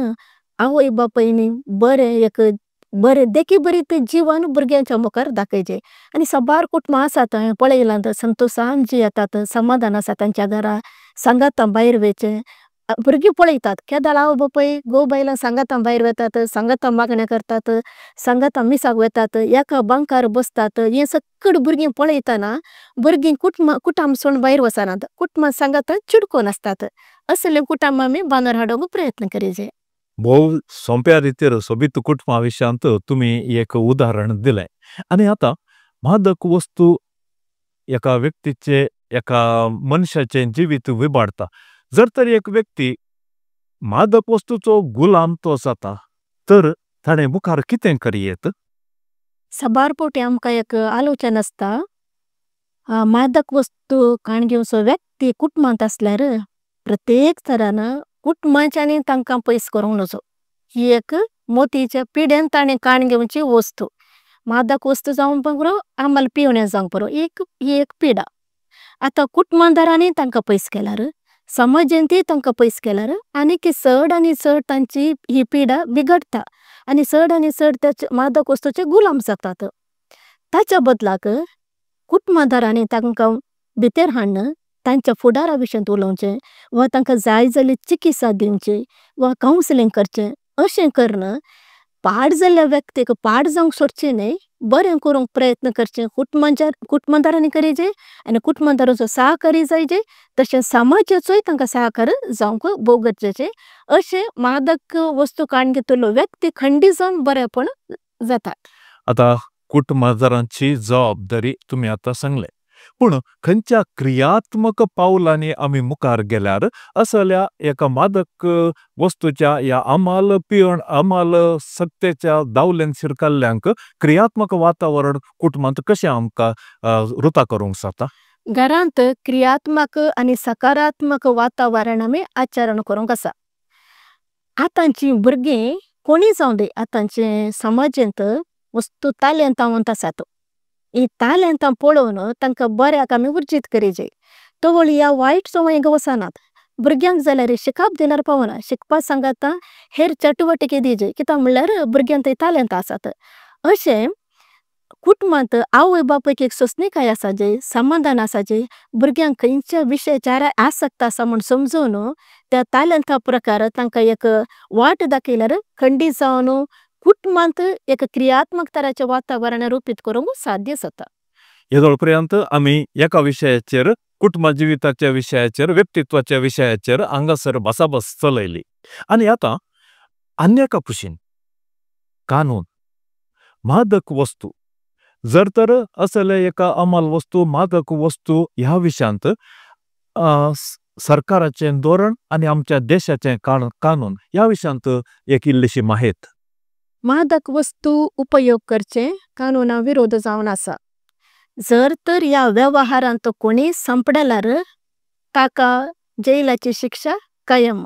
आवय बापायनी बरें एक बरें देखी बरी जिवन भुरग्यांच्या मुखार दाखयचें आनी साबार कुटुंबां आसात हांवें पळयलां संतोशान जियेतात, समाधान आसा तांच्या घरा, सांगातान भायर वयचें, भुरगीं पळयतात केदळ आवय बापाय घोव बायलां सांगातान भायर वतात, सांगातान मागणें करतात, सांगातान मिसाक वतात, एका बांकार बसतात, हें सगळें भुरगीं पळयतना भुरगीं कुटमा कुटम सोडून भायर वचनात, कुटमा सांगातान चिडकोन आसतात, असलें कुटम आमी बांदून हाडूंक प्रयत्न करीजे। भोव सोंप्या रितीर सोबीत कुटुंबा विशयांत तुमी एक उदाहरण दिलें। आनी आतां मादक वस्तू एका व्यक्तीचे एका मनशाचें जिवीत विबाडता। जर तर एक व्यक्ती मादक वस्तूचो गुलाम तो जाता तर ताणें मुखार कितें करयेत? साबार पावटी आमकां एक आलोचन आसता, मादक वस्तू काण घेवचो व्यक्ती कुटुंबांत आसल्यार प्रत्येक तरान कुटुंबाच्यानी तांकां पयस करूंक नजो, ही एक मोतीचे पिड्यान ताणें काण घेवची वस्तू, मादक वस्तू जावंक पुरो आमल पिवणें जावंक पुरो एक ही एक पिडा। आतां कुटुंबादारांनी तांकां पयस केल्यार समाजेंतूय तांकां पयस केल्यार आनीक चड आनी चड तांची ही पिडा बिगडटा आनी चड आनी चड ते मादक वस्तूचे गुलाम जातात। ताच्या बदलाक कुटुंबादारांनी तांकां भितर हाडून तांच्या फुडारा विशयांत उलोवचें वा तांकां जाय जाल्यार चिकित्सा दिवची वा कावन्सिलींग करचें अशें करून पाड जाल्ल्या व्यक्तीक पाड जावंक सोडचें न्हय, बरें करूंक प्रयत्न करचें कुटुंबाच्या कुटुंबादारांनी करीजे आनी कुटुंबादारांचो सहकार्य जायजे तशेंच समाजाचोय तांकां सहकार्य जावंक भोव गरजेचें। अशें मादक वस्तू काडून घेतिल्लो व्यक्ती खंडीत जावन बरेंपण जाता। आतां कुटुंबादारांची जबाबदारी तुमी आतां सांगलें, पूण खंयच्या क्रियात्मक पावलांनी आमी मुखार गेल्यार असल्या एका मादक वस्तूच्या ह्या अमाल पिवन अमाल सक्तेच्या दावलेन शिरकल्ल्यांक क्रियात्मक वातावरण कुटुंबांत कशें आमकां रुता करूंक जाता? घरांत क्रियात्मक आनी सकारात्मक वातावरण आमी आचरण करूंक आसा। आतांची भुरगीं कोणीय जावं दी आतांचे समाजेंत वस्तू तालेंतावंत आसात, हीं तालेंतां पळोवन तांकां बऱ्याक आमी उर्जीत करीजे, तवळ ह्या वायट संवयेक वचनात, भुरग्यांक जाल्यार शिकप दिल्यार पावना, शिकपा सांगाता हेर चटुवटिके दिजे, कित्याक म्हणल्यार भुरग्यांक थंय तालेंत आसात। अशें कुटुंबांत आवय बापायक एक सोसणीकाय आसा जाय, समाधान आसा जाय, भुरग्यांक खंयच्या विशयाचेर आसक्त आसा म्हूण समजून त्या तालेंता प्रकार तांकां एक वाट दाखयल्यार खंडीत जावन कुटुंबांत एक क्रियात्मक तराचें वातावरण रुपीत करूंक साद्य जाता। येदोळ पर्यंत आमी एका विशयाचेर कुटुंबा जिविताच्या विशयाचेर व्यक्तित्वाच्या विशयाचेर हांगासर भासाभास चलयली आनी आतां आनी एका कुशीन कानून मादक वस्तू जर तर असले एका अमाल वस्तू मादक वस्तू ह्या विशयांत सरकाराचें धोरण आनी आमच्या देशाचें कानून ह्या विशयांत एक इल्लीशी माहेत। मादक वस्तू उपयोग करचें कानुना विरोध जावन आसा, जर तर ह्या वेवहारांत कोणीय सांपडल्यार ताका जेलाची शिक्षा कायम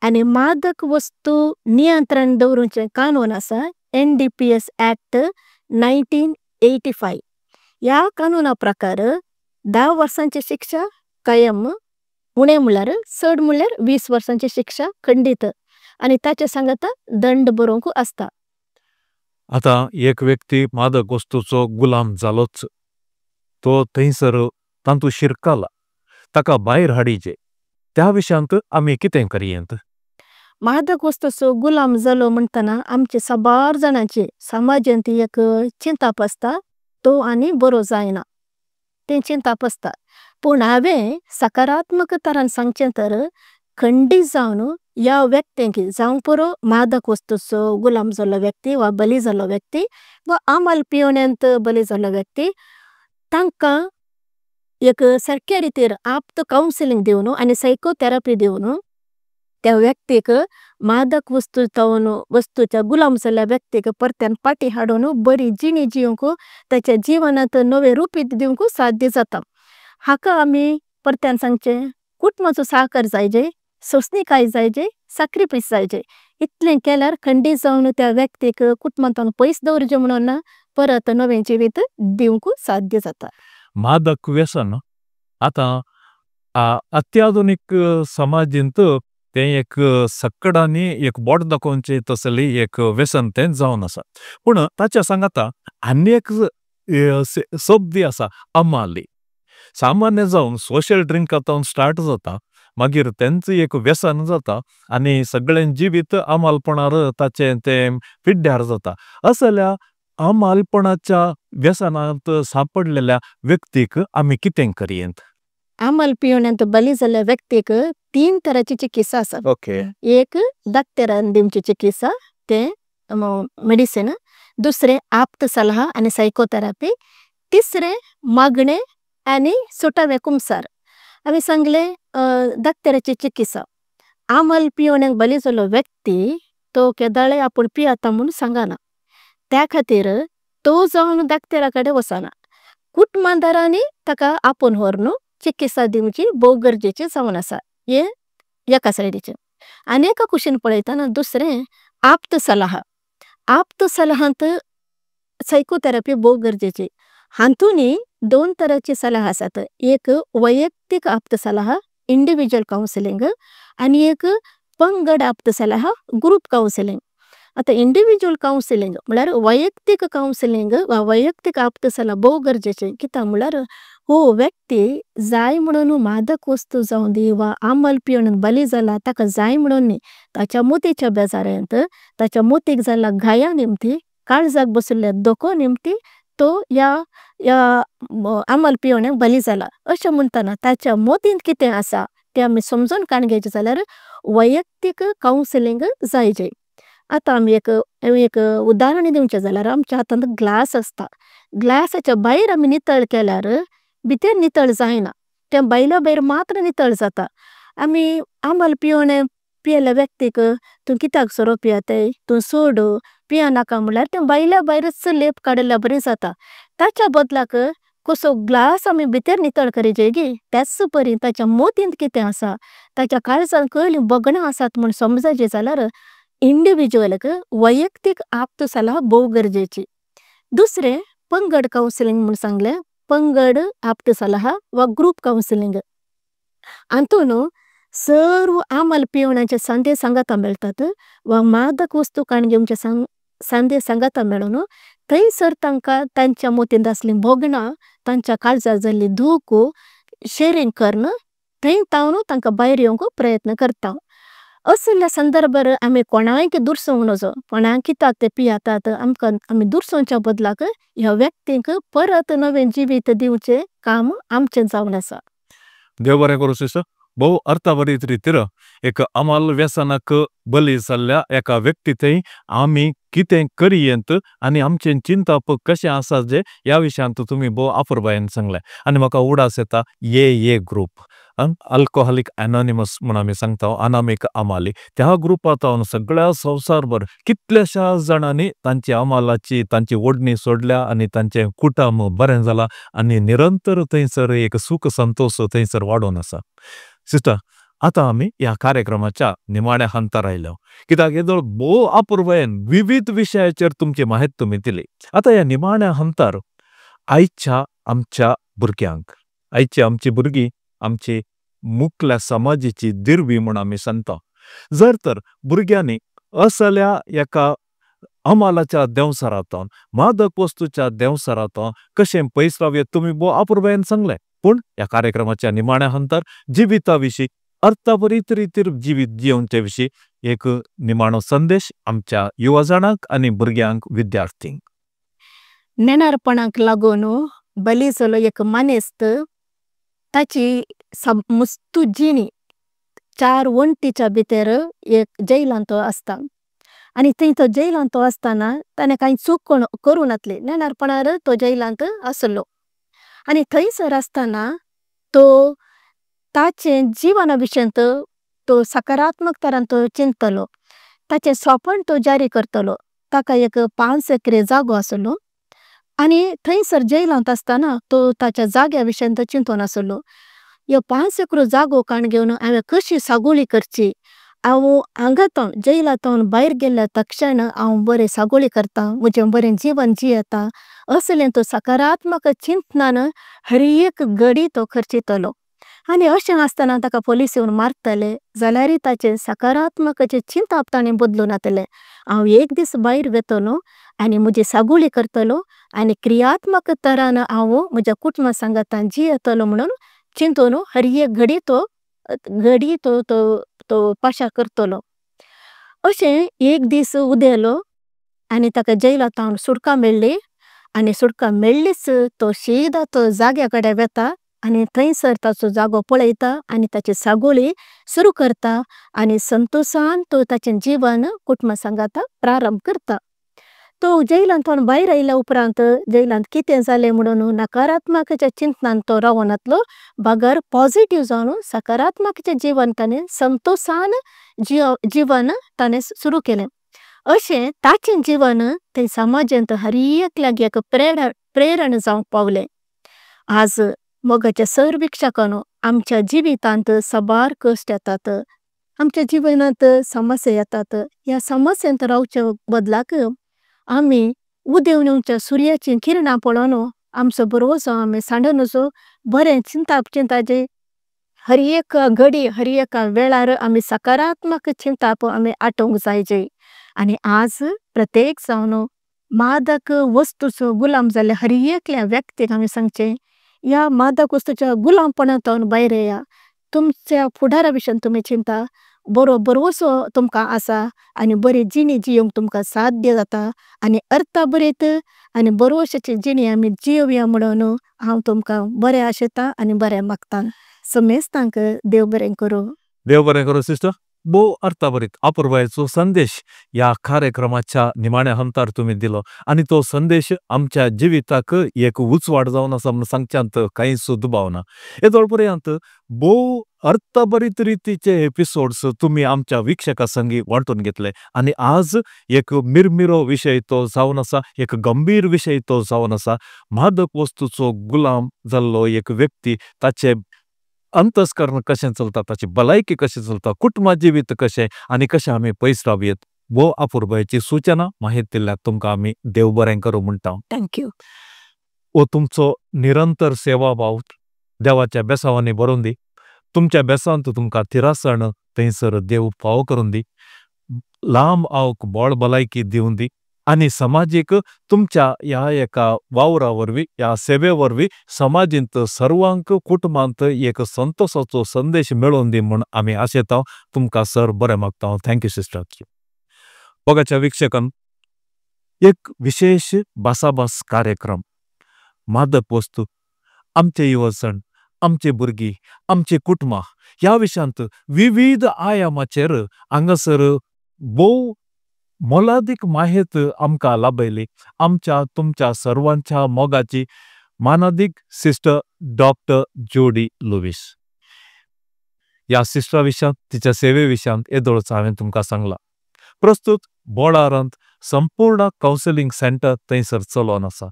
आनी मादक वस्तू नियंत्रण दवरूचें कानून आसा एनडीपीएस एक्ट 1985 ह्या कानुना प्रकार 10 वर्सांची शिक्षा कायम उणें म्हणल्यार चड म्हणल्यार 20 वर्सांची शिक्षा खंडीत आनी ताचे सांगाता दंड भरोंक आसता। आतां एक व्यक्ती मादक वस्तूचो गुलाम जालोच, तो थंयसर तांतू शिरकला, ताका भायर हाडीजे, त्या विशयांत आमी कितें करियेंत? मादक वस्तूचो गुलाम जालो म्हणटना आमचे साबार जाणांचे समाजांत एक चिंताप आसता तो आनी बरो जायना, तें चिंताप आसता, पूण हांवें सकारात्मक तरान सांगचें तर खंडीत जावन ह्या व्यक्तींक जावं पुरो मादक वस्तूचो गुलाम जाल्लो व्यक्ती वा बली जाल्लो व्यक्ती वा आमल पियोण्यांत बली जाल्लो व्यक्ती तांकां एक सारक्या रितीर आप्त कावन्सिलींग दिवन आनी सायकोथेरपी दिवन त्या व्यक्तीक मादक वस्तू जावन वस्तूच्या गुलाम जाल्ल्या व्यक्तीक परत्यान फाटी हाडून बरी जिणी जिवंक ताच्या जिवनांत नवें रूप दिवंक साध्य जाता। हाका आमी परत्यान सांगचें कुटुंबाचो सहकार जाय जे, सोसणीकाय जाय जे, सेक्रिफायस जाय जे, इतलें केल्यार खंडीत जावन त्या व्यक्तीक कुटुंबांतल्यान पयस दवरचें म्हणून ना परत नवें जिवीत दिवंक साध्य जाता। मादक व्यसन आतां अत्याधुनीक समाजींत तें एक सक्कडांनी एक बोट दाखोवचें तसली एक व्यसन तें जावन आसा। पूण ताच्या सांगाता आनी एक शब्द आसा अमाली। सामान्य जावन सोशल ड्रिंका थावन स्टार्ट जाता, मागीर तेंच एक व्यसन जाता आनी सगळें जिवीत अमालपणार ताचें तें पिड्ड्यार जाता। असल्या अमालपणाच्या व्यसनांत सांपडलेल्या व्यक्तीक आमी कितें करियेंत? आमल पियोण्यांत बली जाल्ल्या व्यक्तीक तीन तरांची चिकित्सा आसा। एक डॉक्टरान दिवची चिकित्सा, तें मेडिसिन, दुसरें आप्त सलाह आनी सायकोथेरपी, तिसरें मागणें आनी सुटावें कुमसार। आमी सांगलें डॉक्टराची चिकित्सा, आमल पियोण्यांक बली जाल्लो व्यक्ती तो केदळाय आपूण पियेता म्हूण सांगना, त्या खातीर तो जावन डॉक्टरा कडेन वचना, कुटुंबादारांनी ताका आपोवन व्हरून चिकित्सा दिवची भोव गरजेची जावन आसा, हें एका सायडीचें। आनी एका कुशीन पळयतना दुसरें आप्त सलाह, आप्त सलाहांत सायकोथेरपी भोव गरजेची, हातुनूय दोन तरांची सलाह आसात, एक वैयक्तीक आप्त सलाह इंडिविज्युअल कावन्सिलींग आनी एक पंगड आप्त सलाह ग्रूप कावन्सिलींग। आतां इंडिविज्युअल कावन्सिलींग म्हळ्यार वैयक्तीक कावन्सिलींग वा वैयक्तीक आप्त सलाह भोव गरजेची, कित्याक म्हळ्यार हो व्यक्ती जाय म्हणून मादक वस्तू जावंदी वा आमल पिवन बली जाला ताका जाय म्हणून न्ही, ताच्या मतीच्या बेजारांत ताच्या मतीक जाल्ल्या घाया निमती काळजाक बशिल्ल्या धोको निमती तो ह्या ह्या आमल पियोण्याक बली जाला, अशें म्हणटना ताच्या मतींत कितें आसा तें आमी समजोन काडून घेवचें जाल्यार वैयक्तीक कावन्सिलींग जाय जे। आतां आमी एक एक उदाहरण दिवचें जाल्यार आमच्या हातांत ग्लास आसता, ग्लासाच्या भायर आमी नितळ केल्यार भितर नितळ जायना, तें भायल्या भायर मात्र नितळ जाता। आमी आमल पियोणें पियेल्ल्या व्यक्तीक तूं कित्याक सोरो पियेताय, तूं सोड, पियेनाका म्हळ्यार तें भायल्या भायरूच लेप काडिल्ल्या बरी जाता, ताच्या बदलाक कसो ग्लास आमी भितर नितळ करिजे गी त्याच परी ताच्या मतींत कितें आसा, ताच्या काळजांत कसलीं भोगणां आसात म्हूण समजचें जाल्यार इंडिविज्युअलाक वैयक्तीक आप्त सलाह भोव गरजेची। दुसरें पंगड कावन्सिलींग म्हूण सांगलें, पंगड आप्त सलाह वा ग्रूप कावन्सिलींग, हातून सर्व आमल पियोण्याचे सांदे सांगाता मेळटात वा मादक वस्तू काडून घेवचे सांदे सांगाता मेळोन थंयसर तांकां तांच्या मतींत आसलीं भोगणां तांच्या काळजार जाल्ली दूख शेरींग करून थंय तावन तांकां भायर येवंक प्रयत्न करता। असल्या संदर्भार आमी कोणाक दुरसोंक नजो, कोणाक कित्याक ते पियेतात आमकां आमी दुरसोवच्या बदलाक ह्या व्यक्तींक परत नवें जिवीत दिवचें काम आमचें जावन आसा। देव बरें करूं सिस्टर, भोव अर्थाभरीत रितीर एक अमल व्यसनाक बली जाल्ल्या एका व्यक्ती थंय आमी कितें करियेंत आनी आमचें चिंतप कशें आसा जें ह्या विशयांत तुमी भोव आपुरबायेन सांगलें। आनी म्हाका उगडास येता ए ए ग्रूप, अल्कोहोलीक एनोनिमस म्हूण आमी सांगता अनामीक अमाली, त्या ग्रुपांत सगळ्या संवसार भर कितल्याश्या जाणांनी तांची अमालाची तांची ओडणी सोडल्या आनी तांचें कुटुंब बरें जालां आनी निरंतर थंयसर एक सूख संतोश थंयसर वाडोवन आसा। सिस्टर, आतां आमी ह्या कार्यक्रमाच्या निमाण्या हंतार आयल्या, कित्याक येदोळ भोव आपुरबायेन विवीध विशयाचेर तुमची माहिती तुमी दिली। आतां ह्या निमाण्या हंतार आयच्या आमच्या भुरग्यांक, आयची आमची भुरगीं आमची मुखल्या समाजाची दिरवी म्हूण आमी सांगता, जर तर भुरग्यांनी असल्या एका अमालाच्या देंवचारांतून, मादक वस्तूच्या देंवचारांतून कशें पयस रावये तुमी भोव अपुरबायेन सांगलें। पूण ह्या कार्यक्रमाच्या निमाण्या हंतार जिविता विशीं, अर्थभरीत रितीर जिवीत जियोवचे विशीं एक निमाणो संदेश आमच्या युवा जाणांक आनी भुरग्यांक, विद्यार्थींक। नेणारपणाक लागून बली जालो एक मानेस्त ताची मुस्तू जिणी चार वण्टीच्या भितर एक जेलांत तो आसता आनी थंय तो जेलांत तो आसतना ताणें कांय चूक करूं नासली, नेणारपणार तो जेलांत आसलो आनी थंयसर आसतना तो ताचे जिवना विशयांत तो सकारात्मक तरान तो चिंततालो, ताचें स्वपण तो जारी करतलो। ताका एक 5 एकरे जागो आसलो आनी थंयसर जेलांत आसतना तो ताच्या जाग्या विशयांत चिंतून आसलो, ह्यो 5 एकरो जागो काण घेवन हांवें कशी सागोळी करची, हांव हांगा जेलांत भायर गेल्ल्या तक्षण हांव बरें सागोळी करता, म्हजें बरें जिवन जियेता असलें तो सकारात्मक चिंतनान हर एक घडी तो खर्चितालो आनी अशें आसतना ताका पोलीस येवन मारतले जाल्यारय ताचें सकारात्मक चिंतप ताणें बदलूंक नासलें, हांव एक दीस भायर वतलो आनी म्हजी सागोळी करतलो आनी क्रियात्मक तरान हांव म्हज्या कुटुंबा सांगातान जियेतलो म्हणून चिंतून हर एक घडी तो घडी तो तो पाशार करतलो। अशें एक दीस उदेलो आनी ताका जेलांत सुटका मेळ्ळी आनी सुटका मेळ्ळीच तो शीदा तो जाग्या कडेन वता आनी थंयसर ताचो जागो पळयता आनी ताची सागोळी सुरू करता आनी संतोशान तो ताचें जिवन कुटुंबा सांगाता प्रारंभ करता। तो जेलांत भायर आयल्या उपरांत जेलांत कितें जालें म्हणून नकारात्मक चिंतनान तो रावनासलो बगर पॉजिटीव जावन सकारात्मक जिवन ताणें संतोशान जिवन ताणें सुरू केलें। अशें ताचें जिवन थंय समाजांत हर एकल्याक एक प्रेरणा जावंक पावलें। आज मोगाच्या सर भिक्षकांनो आमच्या जिवितांत साबार कश्ट येतात, आमच्या जिवनांत समस्या येतात, ह्या समस्यांत रावच्या बदलाक आमी उदेवन येवच्या सुर्याची किरणां पळोवन आमचो भरवंसो आमी सांडू नजो, बरें चिंतप चिंताचें हर एक घडी हर एका वेळार आमी सकारात्मक चिंतप आमी आठोवंक जाय जे आनी आज प्रत्येक जावन मादक वस्तूचो गुलाम जाल्ले हर एकल्या व्यक्तीक आमी सांगचें ह्या मादक वस्तूच्या गुलामपणांत भायर येया, तुमच्या फुडारा विशयान तुमी चिंता, बरो भरवंसो तुमकां आसा आनी बरी जिणी जियोंक तुमकां साध्य जाता आनी अर्थ बरयत आनी भरवश्याची जिणी आमी जियोया म्हणून हांव तुमकां बरें आशेता आनी बरें मागता। समेस्तांक देव बरें करूं। देव बरें करूं सिस्टर। भोव अर्थभरीत अपुरबायेचो संदेश ह्या कार्यक्रमाच्या निमाण्या हंतार तुमी दिलो आनी तो संदेश आमच्या जिविताक एक उजवाड जावन आसा म्हूण सांगच्यांत कांयच दुबाव ना। येदोळ पर्यंत भोव अर्थभरीत रितीचे एपिसोड्स तुमी आमच्या वीक्षकां संगी वांटून घेतले आनी आज एक मिरमिरो विशय तो जावन आसा, एक गंभीर विशय तो जावन आसा। मादक वस्तूचो गुलाम जाल्लो एक व्यक्ती ताचे अंतस्कर्ण कशें चलता, ताची भलायकी कशें चलता, कुटुंबा जिवीत कशें आनी कशें आमी पयस रावयेत, भोव अपुरबायेची सुचना माहिती दिल्ल्याक तुमकां आमी देव बरें करूं म्हणटा। Thank you. हो तुमचो निरंतर सेवा भाव देवाच्या बेसांवांनी भरोवन दी, तुमच्या बेसांत तुमकां थिरासण थंयसर देव फावो करून दी, लांब आवक बळ भलायकी दिवन दी आनी समाजीक तुमच्या ह्या एका वावरा वरवीं, ह्या सेवे वरवीं समाजींत सर्वांक कुटुंबांत एक संतोशाचो संदेश मेळोवन दी म्हूण आमी आशेता। तुमकां सर बरें मागता। Thank you sister. मोगाच्या वीक्षकान एक विशेश भासाभास कार्यक्रम मादक वस्तू, आमचे युवजण, आमचे भुरगीं, आमचे कुटुंबां ह्या विशयांत विविध आयामाचेर हांगासर भोव मोलादीक माहेत आमकां लाभयली। आमच्या तुमच्या सर्वांच्या मोगाची मानादीक सिस्टर डॉक्टर जोडी लुवीस। ह्या सिस्टरा विशयांत, तिच्या सेवे विशयांत येदोळच हांवें तुमकां सांगलां। प्रस्तुत बोळारांत संपूर्ण कावन्सिलींग सेंटर थंयसर चलोवन आसा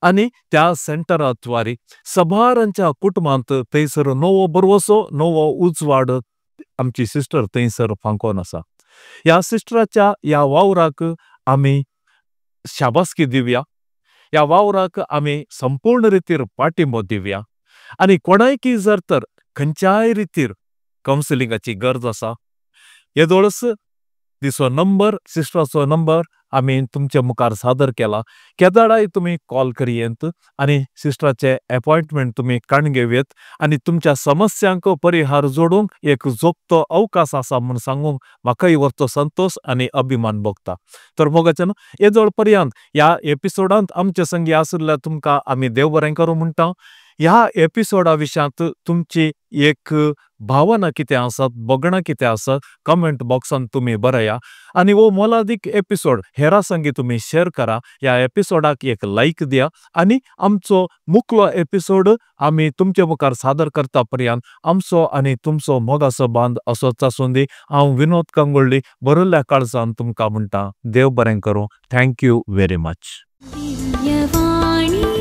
आनी त्या सेंटरा द्वारे सबारांच्या कुटुंबांत थंयसर नवो भरवंसो, नवो उजवाड आमची सिस्टर थंयसर फांकोवन आसा। ह्या सिस्टराच्या ह्या वावराक आमी शाबासकी दिवया, ह्या वावराक आमी संपूर्ण रितीर पाठिंबो दिवया आनी कोणायकी जर तर खंयच्याय रितीर कावन्सिलिंगाची गरज आसा, येदोळच तिचो नंबर, सिस्टराचो नंबर आमी तुमचे मुखार सादर केला। केदाळाय तुमी कॉल करयेंत आनी सिस्टराचे अपॉइंटमेंट तुमी काण घेवयेत आनी तुमच्या समस्यांक परिहार जोडूंक एक जोगतो अवकाश आसा म्हूण सांगूंक म्हाकाय व्हरतो संतोश आनी अभिमान भोगता। तर मोगाच्यान येदोळ पर्यंत ह्या एपिसोडांत आमचे संगी आशिल्ल्या तुमकां आमी देव बरें करूं म्हणटा। ह्या एपिसोडा विशयांत तुमची एक भावना कितें आसात, भोगणां कितें आसात, कमेंट बॉक्सान तुमी बरया आनी हो मोलादीक एपिसोड हेरा संगी तुमी शेअर करा। ह्या एपिसोडाक एक लायक दिया आनी आमचो मुखलो एपिसोड आमी तुमचे मुखार सादर करता पर्यंत आमचो आनी तुमचो मोगाचो बांद असोच आसूं दी। हांव विनोद कांगोळ्ळी बरयल्ल्या काळजान तुमकां म्हणटा, देव बरें करूं। Thank you very much. Divyavani.